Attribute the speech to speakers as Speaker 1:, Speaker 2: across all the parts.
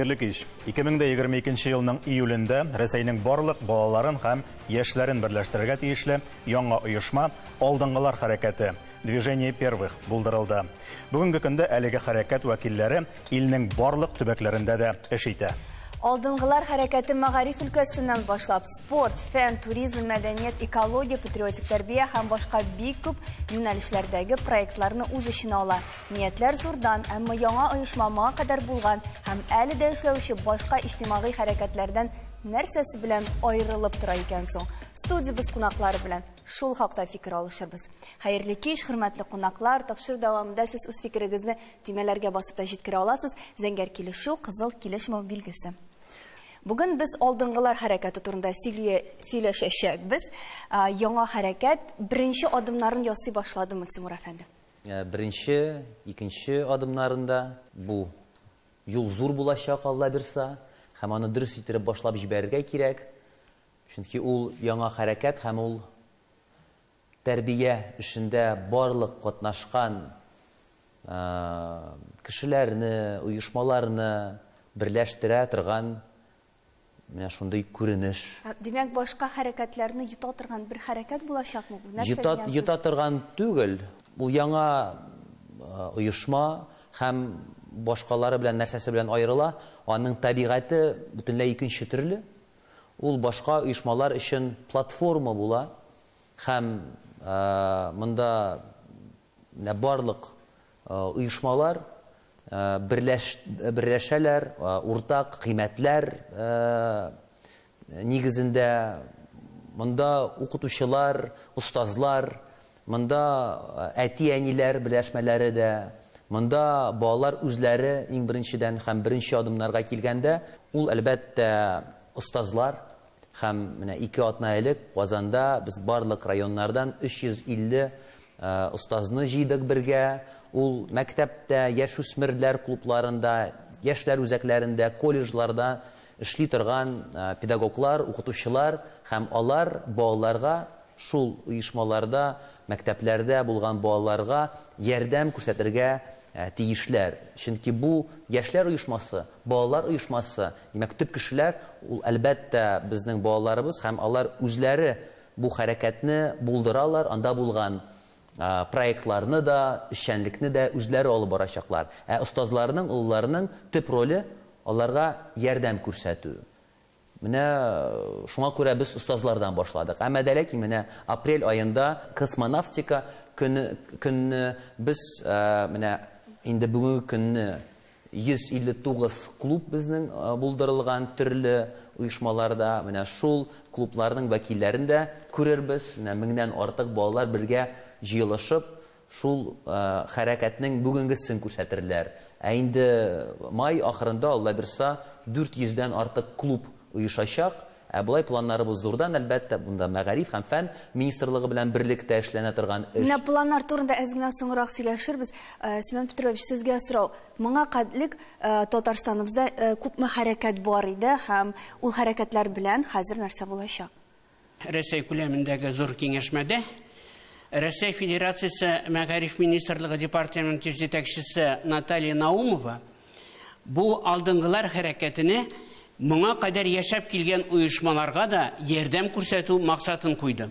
Speaker 1: Хәерле кич. 2022 елның июлендә Рәсәйнең барлык балаларын һәм яшьләрен берләштерергә тиешле яңа оешма Алдынгылар хәрәкәте Движение первых булдырылды. Бүгенге көндә әлеге хәрәкәт вәкилләре илнең барлык төбәкләрендә дә эш итә.
Speaker 2: Алдынгылар хәрәкәте мәгариф өлкәсеннән башлап спорт, фән, туризм, мәдәният, экология, патриотик тәрбия һәм башка бик күп юнәлешләрдәге проектларны үз эченә ала. Ниятләр зурдан, әмма яңа оешма моңа кадәр булган һәм әле дә эшләүче башка иҗтимагый хәрәкәтләрдән нәрсәсе белән аерылып тора икән соң? Студиябез кунаклары белән шул хакта фикер алышырбыз. Хәерле кич, хөрмәтле кунаклар, тапшыру дәвамында сез үз фикерегезне төймәләргә басып та җиткерә аласыз. Зәңгәр килешү, кызыл килешмәү билгесе. Бүген без алдынгылар хәрәкәте турында сөйләшәчәкбез. Яңа хәрәкәт беренче адымнарын ясый башладымы, Тимур әфәнде?
Speaker 3: Беренче, икенче адымнарында бу юл зур булачак, Алла бирса, һәм аны дөрес иттереп башлап җибәрергә кирәк. Чөнки ул яңа хәрәкәт һәм ул тәрбия эшендә барлык катнашкан кешеләрне, оешмаларны берләштерә торган менә шундый күренеш.
Speaker 2: Димәк, башка хәрәкәтләрне йота торган бер хәрәкәт булачакмы бу?
Speaker 3: Йота торган түгел. Ул яңа оешма һәм башкалары белән нәрсәсе белән аерыла. Аның табигате бөтенләй икенче төрле. Ул башка оешмалар өчен платформа була. Һәм монда менә барлык оешмалар берләшәләр, уртак кыйммәтләр нигезендә. Монда укытучылар, остазлар, монда әти-әниләр берләшмәләре дә, монда балалар үзләре иң беренчедән һәм беренче адымнарга килгәндә, ул әлбәттә остазлар. Һәм менә 2 атна элек Казанда без барлык районнардан 350 остазны җыйдык бергә. Ул мәктәптә, яшүсмерләр клубларында, яшьләр үзәкләрендә, колледжларда эшли торган педагоглар, укытучылар һәм алар балаларга шул оешмаларда, мәктәпләрдә булган балаларга ярдәм күрсәтергә тиешләр. Чөнки бу яшьләр оешмасы, балалар оешмасы, димәк, төп кешеләр ул әлбәттә безнең балаларыбыз һәм алар үзләре бу хәрәкәтне булдыралар, анда булган проектларны да, эшчәнлекне дә үзләре алып барачаклар. Ә остазларның, олыларның төп роле аларга ярдәм күрсәтү. Менә шуңа күрә без остазлардан башладык. Әмма дә ләкин менә апрель аенда космонавтика көнне без менә инде бүгенге көнне 159 клуб безнең булдырылган төрле оешмаларда. Менә шул клубларның вәкилләрен дә күрербез. Менә 1000-нән артык балалар бергә җыелышып, шул хәрәкәтнең бүгенгесен күрсәтерләр. Ә инде май ахырында, Алла бирса, 400-дән артык клуб оешачак. Ә болай планнарыбыз зурдан, әлбәттә, бунда мәгариф һәм фән министрлыгы белән берлектә эшләнә торган эш.
Speaker 2: Менә планнар турында әз генә соңрак сөйләшербез. Семен Петрович, сезгә сорау. Моңа кадәрлек Татарстаныбызда күпме хәрәкәт бар иде һәм ул хәрәкәтләр белән хәзер нәрсә булачак?
Speaker 4: Рәсәй күләмендәге зур киңәшмәдә Рәсәй Федерациясе Мәгариф министрлыгы департаменты җитәкчесе Наталья Наумова бу алдынгылар хәрәкәтенә моңа кадәр яшәп килгән оешмаларга да ярдәм күрсәтү максатын куйды.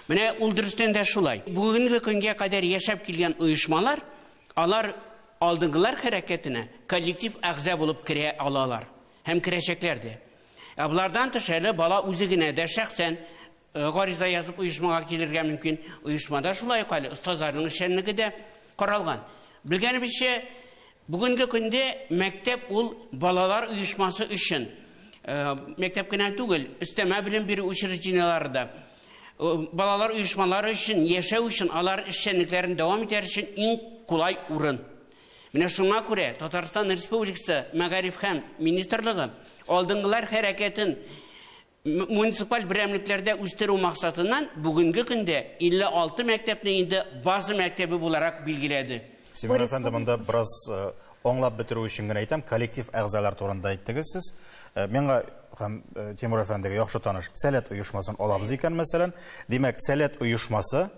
Speaker 4: Менә ул дөрестән дә шулай. Бүгенге көнгә кадәр яшәп килгән оешмалар, алар алдынгылар хәрәкәтенә коллектив әгъза булып керә алалар һәм керәчәкләр дә. Ә булардан тыш әле бала үзе генә дә шәхсән гариза язып оешмага килергә мөмкин. Оешмада шулай ук әле остазларның эшчәнлеге дә каралган. Белгәнебезчә, бүгенге көндә мәктәп ул балалар оешмасы өчен, мәктәп кенә түгел, өстәмә белем бирү учреждениеләре дә, балалар оешмалары өчен, яшәү өчен, алар эшчәнлекләрен дәвам итәр өчен иң кулай урын. Менә шуңа күрә Татарстан Республикасы Мәгариф һәм Министрлыгы алдынгылар хәрәкәтен муниципаль берәмлекләрдә үстерү максатыннан бүгенге көндә 56 мәктәпне инде база мәктәбе буларак билгеләде.
Speaker 1: Семен әфәнде, монда бераз аңлап бетерү өчен генә әйтәм, коллектив әгъзалар турында әйттегез сез. Миңа һәм Тимур әфәндегә яхшы таныш Сәләт оешмасын алабыз икән, мәсәлән. Димәк, Сәләт оешмасы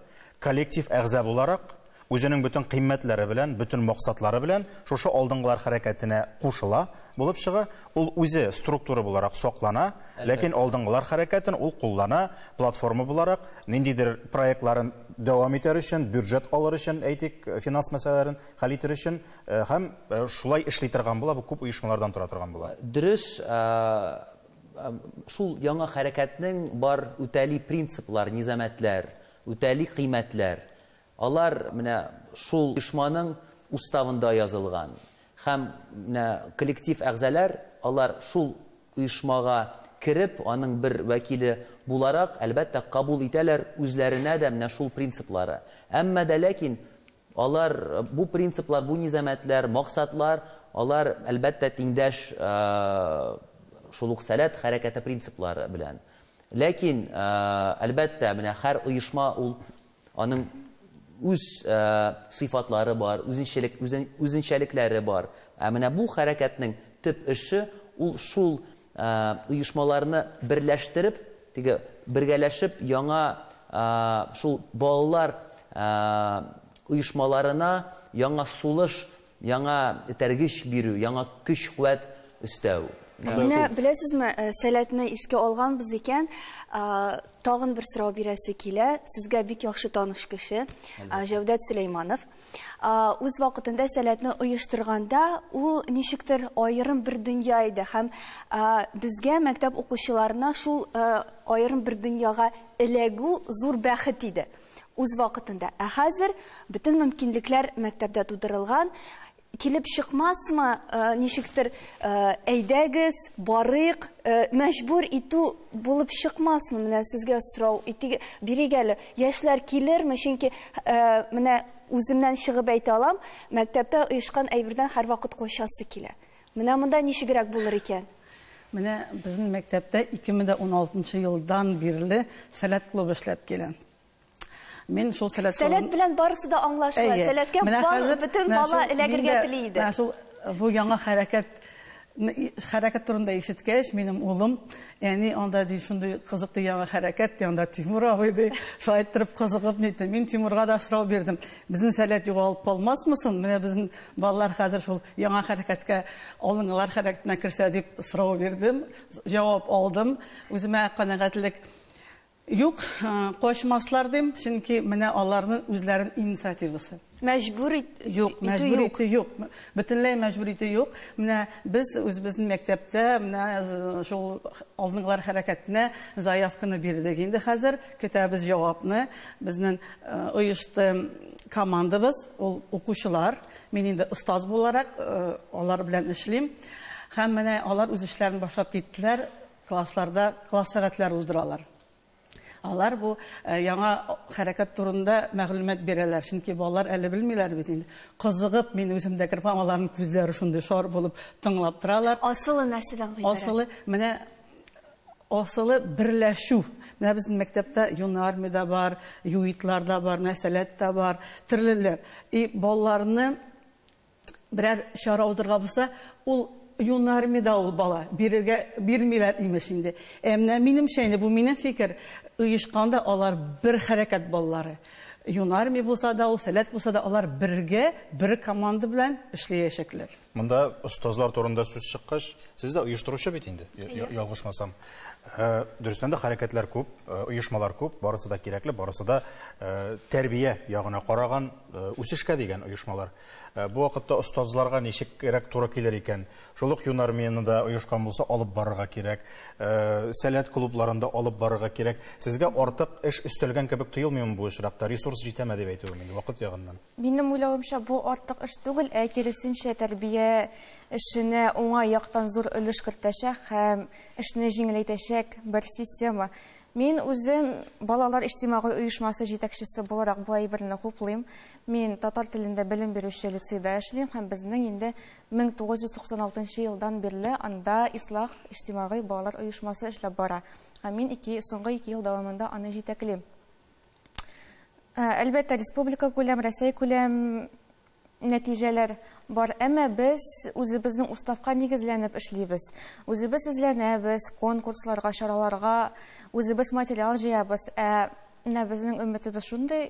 Speaker 1: коллектив әгъза буларак Үзенең бөтен кыйммәтләре белән, бөтен максатлары белән шушы алдынгылар хәрәкәтенә кушыла булып чыга. Ул үзе структура буларак саклана, ләкин алдынгылар хәрәкәтен ул куллана платформа буларак, ниндидер проектларын дәвам итәр өчен, бюджет алыр өчен, әйтик, финанс мәсьәләләрен хәл итер өчен һәм шулай эшли торган була, бу күп оешмалардан тора торган була.
Speaker 3: Дөрес, шул яңа хәрәкәтнең бар үтәли принциплар, низамәтләр, үтәли кыйммәтләр. Алар менә шул оешманың уставында язылган. Һәм менә коллектив әгъзалар, алар шул оешмага кереп, аның бер вәкиле буларак, әлбәттә, кабул итәләр үзләренә дә менә шул принциплары. Әмма дә ләкин алар бу принциплар, бу низамәтләр, максатлар, алар әлбәттә тиңдәш шул ук Сәләт хәрәкәте принциплары белән. Ләкин әлбәттә, менә һәр оешма ул аның үз сыйфатлары бар, үзенчәлекләре бар. Ә менә бу хәрәкәтнең төп эше ул шул оешмаларны берләштереп, теге бергәләшеп яңа шул балалар оешмаларына яңа сулыш, яңа этәргеч бирү, яңа көч-куәт өстәү.
Speaker 2: Менә беләсезме, Сәләтне искә алганбыз икән, тагын бер сорау бирәсе килә. Сезгә бик яхшы таныш кеше, Җәүдәт Сөләйманов. Үз вакытында Сәләтне оештырганда ул ничектер аерым бер дөнья иде һәм безгә мәктәп укучыларына шул аерым бер дөньяга эләгү зур бәхет иде үз вакытында. Ә хәзер бөтен мөмкинлекләр мәктәптә тудырылган. Килеп чыкмасмы, ничектер әйдәгез, барыйк, мәҗбүр итү булып чыкмасмы? Менә сезгә сорау бирик әле. Яшьләр килерме? Чөнки менә үземнән чыгып әйтә алам, мәктәптә оешкан әйбердән һәрвакыт качасы килә. Менә монда ничегрәк булыр икән?
Speaker 5: Менә безнең мәктәптә 2016 елдан бирле Сәләт клубы эшләп килә. Мин шул Сәләт
Speaker 2: Сәләт белән барысы да аңлашыла. Сәләткә бөтен бала эләгергә тели иде.
Speaker 5: Менә шул бу яңа хәрәкәт турында ишеткәч, минем улым, әни анда ди шундый кызыклы яңа хәрәкәт, ди анда Тимур абый ди, шулай иттереп кызыгып нитте. Мин Тимурга да сорау бирдем. Безнең Сәләт югалып калмасмы соң? Менә безнең балалар хәзер шул яңа хәрәкәткә, алдынгылар хәрәкәтенә керсә дип сорау бирдем, җавап алдым. Үземә канәгатьлек юк, качмаслар дим, чөнки менә аларның үзләренең инициативасы.
Speaker 2: Мәҗбүр итү
Speaker 5: юк, мәҗбүр итү юк. Бөтенләй мәҗбүр итү юк. Менә без үзебезнең мәктәптә менә шул алдынгылар хәрәкәтенә заявканы бирдек. Инде хәзер көтәбез җавапны. Безнең оешты командабыз, ул укучылар. Мин инде остаз буларак алар белән эшлим. Һәм менә алар үз эшләрен башлап киттеләр, классларда класс сәгатьләре уздыралар. Алар бу яңа хәрәкәт турында мәгълүмат бирәләр, чөнки балалар әле белмиләр бит инде. Кызыгып, мин үзем дә кереп, аларның күзләре шундый шар булып тыңлап торалар.
Speaker 2: Асылы нәрсәдән гыйбарәт?
Speaker 5: Асылы менә асылы берләшү. Менә безнең мәктәптә юнармия да бар, юитлар да бар, Сәләт тә бар, төрлеләр. И балаларны берәр чара уздырган булса, ул юнармиядә ул бала бирергә бирмиләр имеш инде. Ә менә минемчә инде бу минем фикер, оешканда алар бер хәрәкәт балалары. Юнармия булса да, ул Сәләт булса да, алар бергә, бер команда белән эшләячәкләр.
Speaker 1: Монда остазлар турында сүз чыккач, сез дә оештыручы бит инде, ялгышмасам. Дөрестән дә хәрәкәтләр күп, оешмалар күп, барысы да кирәкле, барысы да тәрбия ягына караган, үсешкә дигән оешмалар. Бу вакытта остазларга ничек туры килер икән? Шул ук юнармияне дә оешкан булса алып барырга кирәк, Сәләт клубларында алып барырга кирәк. Сезгә артык эш өстәлгән кебек тоелмыймы бу очракта? Ресурс җитәме дип әйтүем инде вакыт ягыннан.
Speaker 6: Минем уйлавымча, бу артык эш түгел, ә киресенчә тәрбия эшенә уңай яктан зур өлеш кертәчәк һәм эшне җиңеләйтәчәк бер система. Мин үзем балалар иҗтимагый оешмасы җитәкчесе буларак бу әйберне хуплыйм. Мин татар телендә белем бирүче лицейда эшлим һәм безнең инде 1996 елдан бирле анда Ислах иҗтимагый балалар оешмасы эшләп бара. Һәм мин соңгы 2 ел дәвамында аны җитәклим. Әлбәттә, республика күләм, Рәсәй күләм нәтиҗәләр бар, әмма без үзебезнең уставка нигезләнеп эшлибез. Үзебез эзләнәбез, конкурсларга, чараларга, үзебез материал җыябыз. Ә менә безнең өметебез шундый,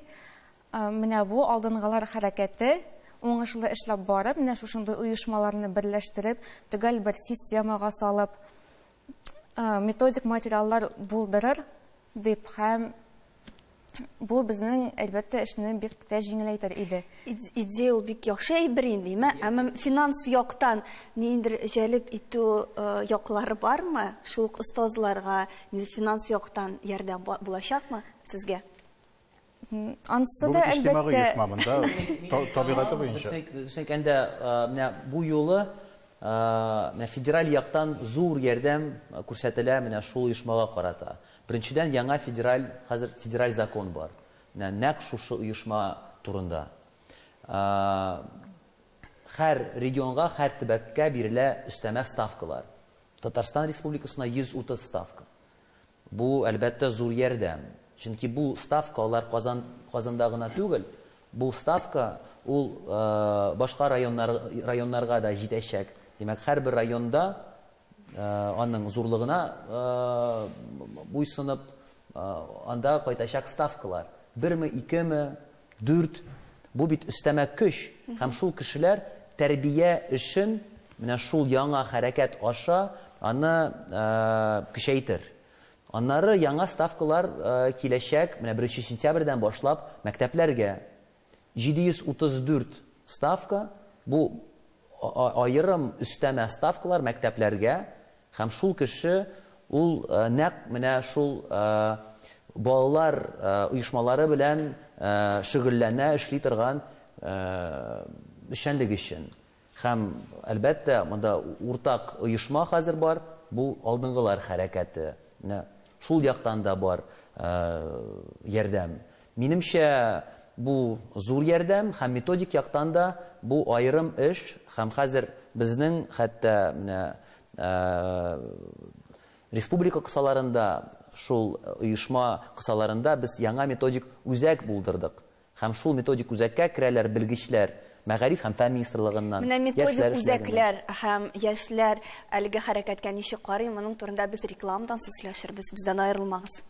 Speaker 6: Менә бу алдынгылар хәрәкәте уңышлы эшләп барып, менә шушындый оешмаларны берләштереп, төгәл бер системага салып, методик материаллар булдырыр дип һәм бу безнең, әлбәттә, эшне бик тә җиңеләйтер иде.
Speaker 2: Идея ул бик яхшы әйбер инде, әмма әмма финанс яктан ниндидер җәлеп итү яклары бармы? Шул ук остазларга финанс яктан ярдәм булачакмы сезгә?
Speaker 6: Анысы да,
Speaker 1: Бу бит иҗтимагый
Speaker 6: әлбәттә.
Speaker 1: оешма монда табигате буенча.
Speaker 3: Дөресен әйткәндә, менә бу юлы менә федераль яктан зур ярдәм күрсәтелә менә шул оешмага карата. Беренчедән, яңа федераль, хәзер федераль закон бар. Менә нәкъ шушы оешма турында. Һәр регионга, һәр төбәккә бирелә өстәмә ставкалар. Татарстан Республикасына 130 ставка. Бу, әлбәттә, зур ярдәм. Чөнки бу ставка алар Казан, Казанда гына түгел, бу ставка ул башка районнар, районнарга да җитәчәк. Димәк, һәрбер районда аның зурлыгына буйсынып, анда кайтачак ставкалар. Берме, икеме, дүрт. Бу бит өстәмә көч. Һәм шул кешеләр тәрбия эшен менә шул яңа хәрәкәт аша аны көчәйтер. Аннары яңа ставкалар киләчәк, менә 1 сентябрьдән башлап мәктәпләргә. 734 ставка, бу аерым өстәмә ставкалар мәктәпләргә, һәм шул кеше ул нәкъ менә шул балалар оешмалары белән шөгыльләнә, эшли торган эшчәнлек өчен. Һәм, әлбәттә, монда уртак оешма хәзер бар, бу алдынгылар хәрәкәте. Менә шул яктан да бар ярдәм. Минемчә, бу зур ярдәм һәм методик яктан да бу аерым эш, һәм хәзер безнең хәтта менә республика кысаларында, шул оешма кысаларында без яңа методик үзәк булдырдык. Һәм шул методик үзәккә керәләр белгечләр, мәгариф һәм фән министрлыгыннан,
Speaker 2: Менә методик
Speaker 3: яшьләр эшләреннән.
Speaker 2: үзәкләр һәм яшьләр әлеге хәрәкәткә ничек карый, моның турында без рекламадан соң сөйләшербез. Бездән аерылмагыз.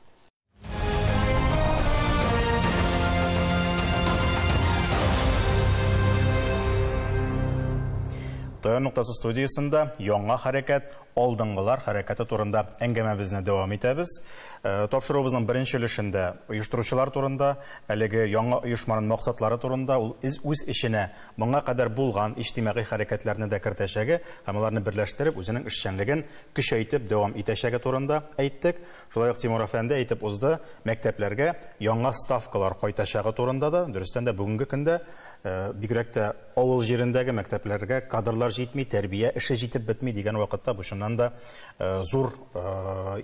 Speaker 1: Таяну ноктасы студиясендә яңа хәрәкәт, алдынгылар хәрәкәте турында әңгәмәбезне дәвам итәбез. Тапшыруыбызның беренче өлешендә оештыручылар турында, әлеге яңа оешманың максатлары турында, ул үз эченә моңа кадәр булган иҗтимагый хәрәкәтләрне дә кертәчәге һәм аларны берләштереп, үзенең эшчәнлеген көчәйтеп дәвам итәчәге турында әйттек. Шулай ук Тимур әфәнде әйтеп узды, мәктәпләргә яңа ставкалар кайтачагы турында да, дөрестән дә бүгенге көндә, бигрәк тә авыл җирендәге мәктәпләргә кадрлар җитми, тәрбия эше җитеп бетми дигән вакытта бу чыннан да зур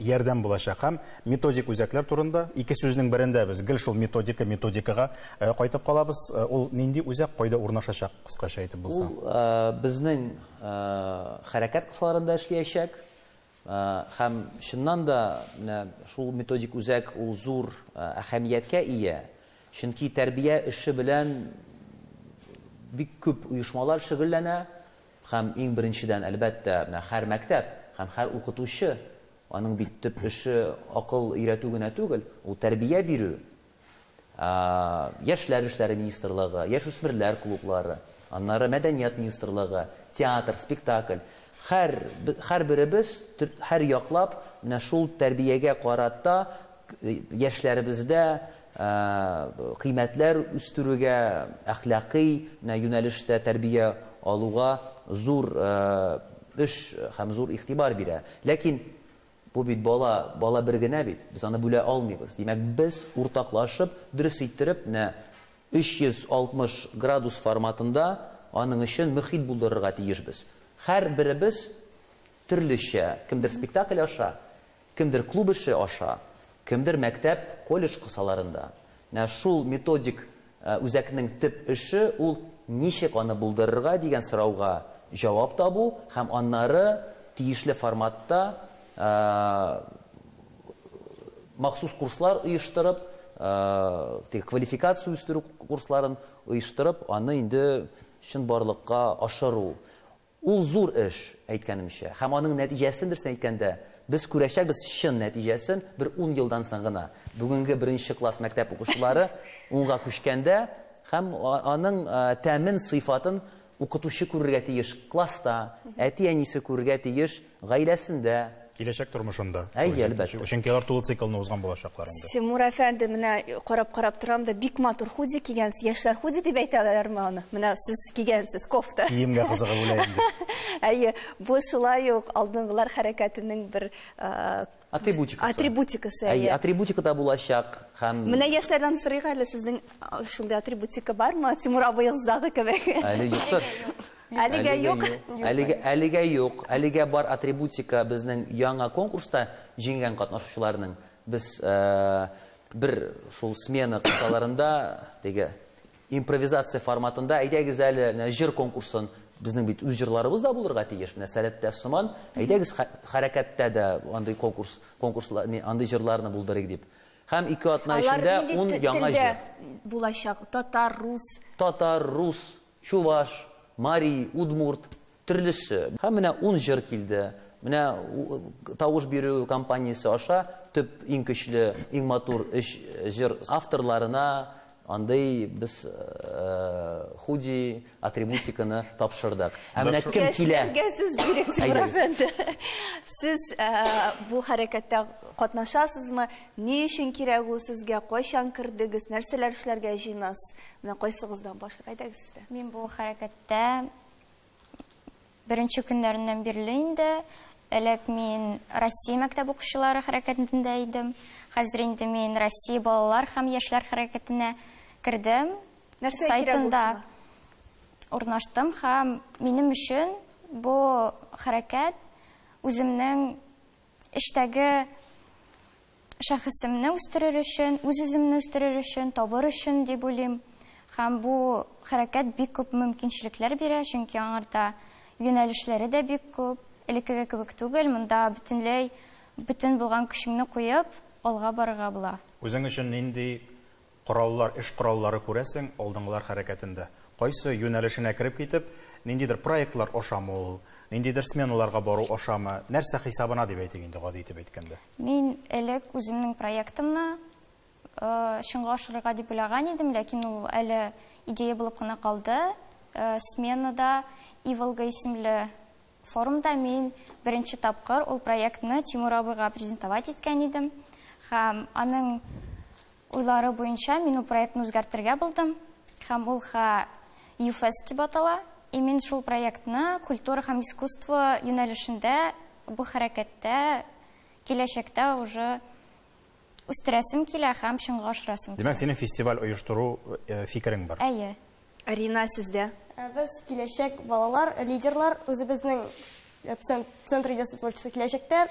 Speaker 1: ярдәм булачак. Һәм методик үзәкләр турында ике сүзнең берендә без гел шул методика, методикага кайтып калабыз. Ул нинди үзәк, кайда урнашачак, кыскача әйтеп булса?
Speaker 3: Ул безнең хәрәкәт кысаларында эшләячәк. Һәм чыннан да менә шул методик үзәк ул зур әһәмияткә ия. Чөнки тәрбия эше белән бик күп оешмалар шөгыльләнә. Һәм иң беренчедән, әлбәттә, менә һәр мәктәп һәм һәр укытучы, аның бит төп эше акыл өйрәтү генә түгел, ул тәрбия бирү. Яшьләр эшләре министрлыгы, яшүсмерләр клублары, аннары мәдәният министрлыгы, театр, спектакль. Һәр беребез һәр яклап менә шул тәрбиягә карата яшьләребездә кыйммәтләр үстерүгә, әхлакый менә юнәлештә тәрбия алуга зур эш һәм зур игътибар бирә. Ләкин бу бит бала, бала бер генә бит, без аны бүлә алмыйбыз. Димәк, без уртаклашып, дөрес иттереп, менә 360 градус форматында аның өчен мөхит булдырырга тиешбез. Һәр беребез төрлечә, кемдер спектакль аша, кемдер клуб эше аша, кемдер мәктәп, колледж кысаларында. Менә шул методик үзәкнең төп эше ул ничек аны булдырырга дигән сорауга җавап табу һәм аннары тиешле форматта махсус курслар оештырып, теге квалификация үстерү курсларын оештырып, аны инде чынбарлыкка ашыру. Ул зур эш, әйткәнемчә, һәм аның нәтиҗәсен дөресен әйткәндә, без күрәчәкбез чын нәтиҗәсен бер 10 елдан соң гына. Бүгенге беренче класс мәктәп укучылары унга күчкәндә һәм аның тәмен, сыйфатын укытучы күрергә тиеш класста, әти-әнисе күрергә тиеш гаиләсендә.
Speaker 1: Киләчәк тормышында.
Speaker 3: Әйе, әлбәттә.
Speaker 1: Чөнки алар тулы циклны узган булачаклар инде.
Speaker 2: Тимур әфәнде, менә карап-карап торам да, бик матур худи кигәнсез. Яшьләр худи дип әйтәләрме аны? Менә сез кигәнсез кофта.
Speaker 1: Киемгә кызыгып үлә инде.
Speaker 2: Әйе, бу шулай ук алдынгылар хәрәкәтенең бер
Speaker 3: атрибутикасы.
Speaker 2: Атрибутикасы,
Speaker 3: әйе. Атрибутика да булачак һәм
Speaker 2: Менә яшьләрдән сорыйк әле, сезнең шундый атрибутика бармы? Тимур абыегыздагы кебек.
Speaker 3: Әле юктыр.
Speaker 2: Әлегә юк.
Speaker 3: Әлегә юк. Әлегә бар атрибутика безнең яңа конкурста җиңгән катнашучыларның. Без бер шул смена кысаларында теге импровизация форматында әйдәгез әле җыр конкурсын, безнең бит үз җырларыбыз да булырга тиеш. Менә Сәләттә сыман, әйдәгез хәрәкәттә дә андый конкурс, конкурслар, андый җырларны булдырыйк дип. Һәм 2 атна эчендә 10 яңа җыр
Speaker 2: булачак. Татар, рус.
Speaker 3: Татар, рус, чуваш, мари, удмурт, төрлесе. Һәм менә 10 җыр килде. Менә тавыш бирү кампаниясе аша төп иң көчле, иң матур 3 җыр авторларына андый без худи атрибутиканы тапшырдык. Ә менә кем килә?
Speaker 2: Яшьләргә сүз бирик, Тимур әфәнде. Сез бу хәрәкәттә катнашасызмы? Ни өчен кирәк ул сезгә? Кайчан кердегез? Нәрсәләр эшләргә җыенасыз? Менә кайсыгыздан башлыйк? Әйдәгез сездә.
Speaker 7: Мин бу хәрәкәттә беренче көннәреннән бирле инде. Элек мин Россия мәктәп укучылары хәрәкәтендә идем. Хәзер инде мин Россия балалар һәм яшьләр хәрәкәтенә кердем.
Speaker 2: Нәрсә кирәк
Speaker 7: Сайтында
Speaker 2: булсын?
Speaker 7: урнаштым һәм минем өчен бу хәрәкәт үземнең эштәге шәхесемне үстерер өчен, үз-үземне үстерер өчен, табыр өчен дип уйлыйм. Һәм бу хәрәкәт бик күп мөмкинчелекләр бирә, чөнки аңарда юнәлешләре дә бик күп. Элеккеге кебек түгел, монда бөтенләй бөтен булган көчеңне куеп алга барырга була.
Speaker 1: Үзең өчен нинди кораллар, эш кораллары күрәсең алдынгылар хәрәкәтендә? Кайсы юнәлешенә кереп китеп, ниндидер проектлар ашамы ул, ниндидер сменаларга бару ашамы, нәрсә хисабына дип әйтик инде гади итеп әйткәндә?
Speaker 7: Мин элек үземнең проектымны чынга ашырырга дип уйлаган идем, ләкин ул әле идея булып кына калды. Сменада Иволга исемле форумда мин беренче тапкыр ул проектны Тимур абыйга презентовать иткән идем. Һәм аның уйлары буенча мин ул проектны үзгәртергә булдым. Һәм ул ЮФЕС дип атала. И мин шул проектны культура һәм искусство юнәлешендә бу хәрәкәттә киләчәктә уже үстерәсем килә һәм чынга ашырасым килә.
Speaker 1: Димәк, синең фестиваль оештыру фикерең бар?
Speaker 7: Әйе.
Speaker 2: Арина, сездә?
Speaker 8: Без киләчәк балалар, лидерлар, үзебезнең Центр детского творчества киләчәктә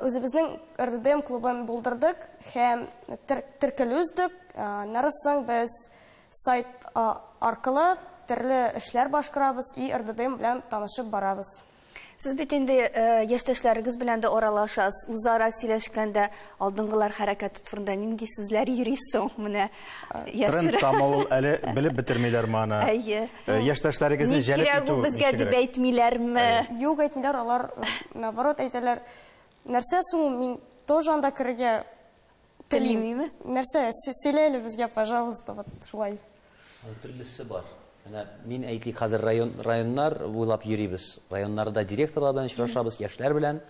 Speaker 8: үзебезнең РДДМ клубын булдырдык һәм теркелү үздек. Аннары соң без сайт аркылы төрле эшләр башкарабыз и РДДМ белән танышып барабыз.
Speaker 2: Сез бит инде яшьтәшләрегез белән дә аралашасыз, үзара сөйләшкәндә алдынгылар хәрәкәте турында нинди сүзләр йөри соң? Менә яшьрәк.
Speaker 1: Тренд тамы ул әле белеп бетермиләрме аны?
Speaker 2: Әйе.
Speaker 1: Яшьтәшләрегезне
Speaker 2: Ни
Speaker 1: җәлеп
Speaker 2: кирәк ул
Speaker 1: итү
Speaker 2: безгә дип
Speaker 1: ничегрәк?
Speaker 2: әйтмиләрме?
Speaker 1: Әйе.
Speaker 8: Юк, әйтмиләр, алар наоборот әйтәләр. Нәрсә соң ул, мин тоже анда керергә телим.
Speaker 2: Телимме?
Speaker 8: Нәрсә, сөйлә әле безгә, пожалуйста, вот шулай.
Speaker 3: Аның төрлесе бар. Менә мин әйтик, хәзер районнар буйлап йөрибез. Районнарда директорлар белән очрашабыз, яшьләр белән.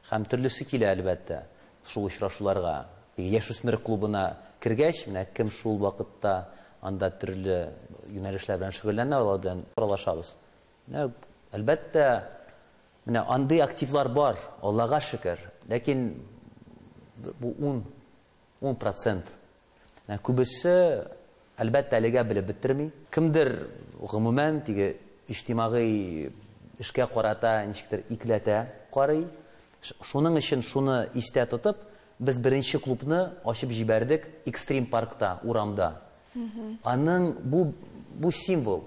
Speaker 3: Һәм төрлесе килә әлбәттә шул очрашуларга. Яшүсмер клубына кергәч, менә кем шул вакытта анда төрле юнәлешләр белән шөгыльләнә, алар белән аралашабыз. Менә, әлбәттә, менә андый активлар бар, Аллага шөкер. Ләкин бу ун процент. Менә күбесе әлбәттә әлегә белеп бетерми. Кемдер гомумән теге иҗтимагый эшкә карата ничектер икеләтә карый. Шуның өчен шуны истә тотып, без беренче клубны ачып җибәрдек Экстрим паркта, урамда. Аның бу символ.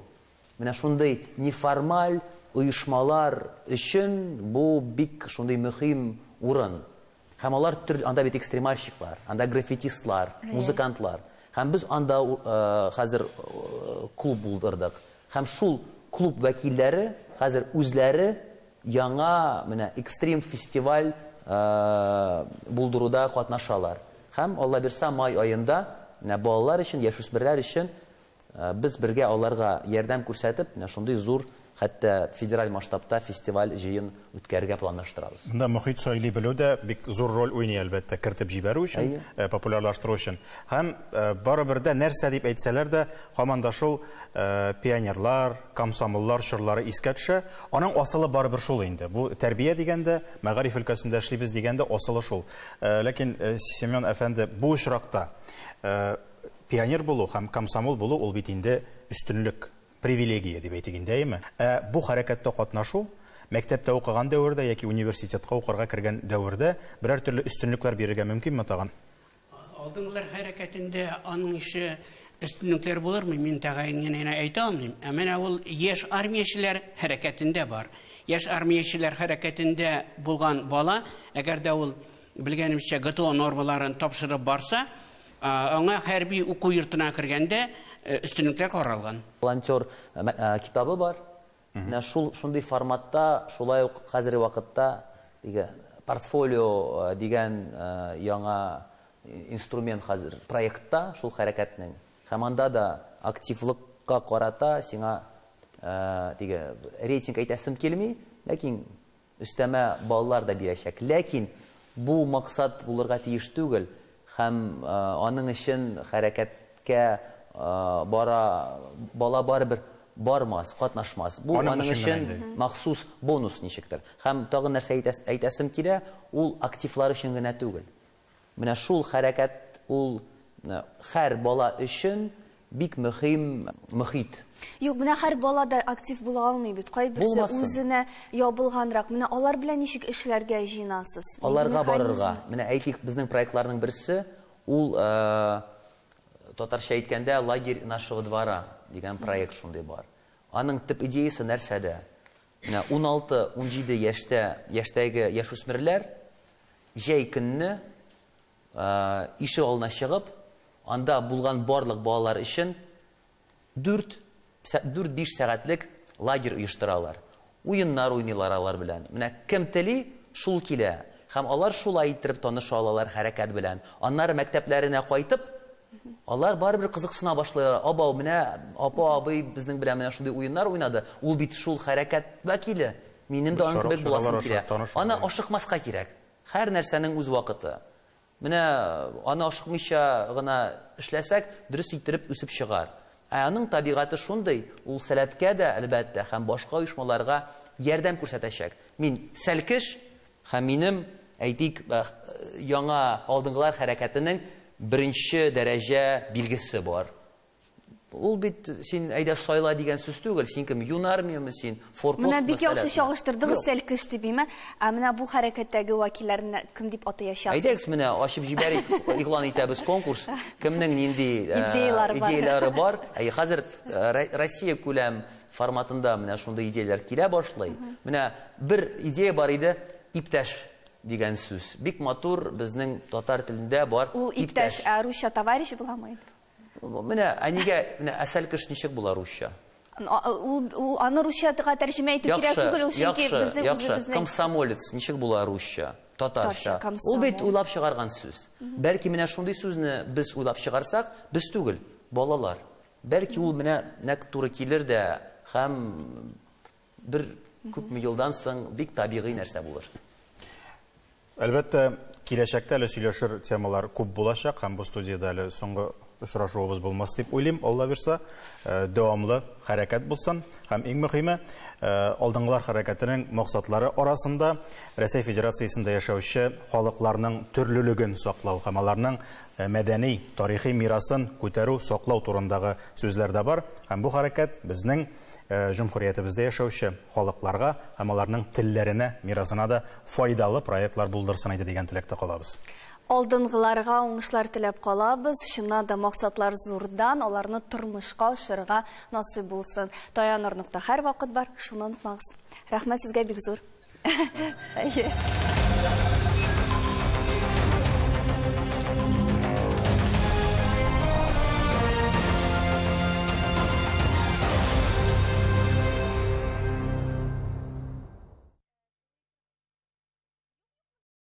Speaker 3: Менә шундый неформаль оешмалар өчен бу бик шундый мөһим урын. Һәм алар төрле, анда бит экстремальщиклар, анда граффитистлар, музыкантлар. Һәм без анда хәзер клуб булдырдык. Һәм шул клуб вәкилләре хәзер үзләре яңа менә экстрим фестиваль булдыруда катнашалар. Һәм Алла бирса, май аенда менә балалар өчен, яшүсмерләр өчен без бергә аларга ярдәм күрсәтеп, менә шундый зур, хәтта федераль масштабта фестиваль җыен үткәрергә планлаштырабыз.
Speaker 1: Монда мохит сайлый белү дә бик зур роль уйный, әлбәттә, кертеп җибәрү өчен, популярлаштыру өчен. Һәм барыбер дә нәрсә дип әйтсәләр дә, һаман да шул пионерлар, комсомоллар чорлары искә төшә. Аның асылы барыбер шул инде. Бу тәрбия дигәндә, мәгариф өлкәсендә эшлибез дигәндә асылы шул. Ләкин Семен әфәнде, бу очракта пионер булу һәм комсомол булу ул бит инде өстенлек, привилегия дип әйтик инде, әйеме? Ә бу хәрәкәттә катнашу мәктәптә укыган дәвердә яки университетка укырга кергән дәвердә берәр төрле өстенлекләр бирергә мөмкинме тагын?
Speaker 4: Алдынгылар хәрәкәтендә аның ише өстенлекләр булырмы, мин тәгаен генә әйтә алмыйм. Ә менә ул яшь армиячеләр хәрәкәтендә бар. Яшь армиячеләр хәрәкәтендә булган бала, әгәр дә ул белгәнемчә ГТО нормаларын тапшырып барса, аңа хәрби уку йортына кергәндә өстенлекләр каралган.
Speaker 3: Волонтер китабы бар. Менә шул шундый форматта, шулай ук хәзерге вакытта теге портфолио дигән яңа инструмент хәзер проектта шул хәрәкәтнең. Һәм анда да активлыкка карата сиңа теге рейтинг әйтәсем килми, ләкин өстәмә баллар да бирәчәк. Ләкин бу максат булырга тиеш түгел. Һәм аның өчен хәрәкәткә бара бала барыбер бармас, катнашмас. Бу аның өчен махсус бонус ничектер. Һәм тагын нәрсә әйтәсем килә, ул активлар өчен генә түгел. Менә шул хәрәкәт ул һәр бала өчен бик мөһим мөхит.
Speaker 2: Юк, менә һәр бала да актив була алмый бит. Кайберсе үзенә ябылганрак. Менә алар белән ничек эшләргә җыенасыз?
Speaker 3: Аларга барырга. Менә әйтик, безнең проектларның берсе ул татарча әйткәндә лагерь нашего двора дигән проект шундый бар. Аның төп идеясы нәрсәдә? Менә 16-17 яшьтә яшьтәге яшүсмерләр җәй көнне ишек алдына чыгып, анда булган барлык балалар өчен 4-5 сәгатьлек лагерь оештыралар. Уеннар уйныйлар алар белән. Менә кем тели, шул килә. Һәм алар шулай иттереп таныша алалар хәрәкәт белән. Аннары мәктәпләренә кайтып, алар барыбер кызыксына башлыйлар. Абау, менә апа, абый безнең белән менә шундый уеннар уйнады. Ул бит шул хәрәкәт вәкиле. Минем дә аның кебек буласым килә. Аны ашыкмаска кирәк. Һәр нәрсәнең үз вакыты. Менә аны ашыкмыйча гына эшләсәк, дөрес иттереп үсеп чыгар. Ә аның табигате шундый, ул сәләткә дә әлбәттә һәм башка оешмаларга ярдәм күрсәтәчәк. Мин сәлкеш һәм минем, әйтик, яңа алдынгылар хәрәкәтенең беренче дәрәҗә билгесе бар. Ул бит син әйдә сайла дигән сүз түгел, син кем, юнармиямы син, форпост.
Speaker 2: Менә бик яхшы чагыштырдыгыз сәлкеш дип, име? Ә менә бу хәрәкәттәге вәкилләрне кем дип атаячаксыз?
Speaker 3: Әйдәгез, менә ачып җибәрик, игълан итәбез конкурс, кемнең нинди идеялары бар. Әй, хәзер Россия күләм форматында менә шундый идеяләр килә башлый. Менә бер идея бар иде, иптәш дигән сүз. Бик матур безнең татар телендә бар.
Speaker 2: Ул иптәш, ә русча товарищ буламы?
Speaker 3: Менә әнигә, менә әсәлкеш ничек була русча?
Speaker 2: Ул аны русчага тәрҗемә итү кирәк түгел, ул чөнки безнең үзебезнең.
Speaker 3: Комсомолец ничек була русча? Татарча. Ул бит уйлап чыгарган сүз. Бәлки менә шундый сүзне без уйлап чыгарсак, без түгел, балалар. Бәлки ул менә нәкъ туры килер дә һәм бер күпме елдан соң бик табигый нәрсә булыр.
Speaker 1: Әлбәттә, киләчәктә әле сөйләшер темалар күп булачак һәм бу студиядә әле соңгы очрашуыбыз булмас дип уйлыйм, Алла бирса, дәвамлы хәрәкәт булсын һәм иң мөһиме, алдынгылар хәрәкәтенең максатлары арасында Рәсәй Федерациясендә яшәүче халыкларның төрлелеген саклау һәм аларның мәдәни, тарихи мирасын күтәрү, саклау турындагы сүзләр дә бар. Һәм бу хәрәкәт безнең җөмһүриятебездә яшәүче халыкларга һәм аларның телләренә, мирасына да файдалы проектлар булдырсын иде дигән теләктә калабыз.
Speaker 2: Алдынгыларга уңышлар теләп калабыз. Чыннан да максатлар зурдан, аларны тормышка ашырырга насыйп булсын. Таяныр нокта һәр вакыт бар, шуны онытмагыз. Рәхмәт сезгә бик зур. Әйе.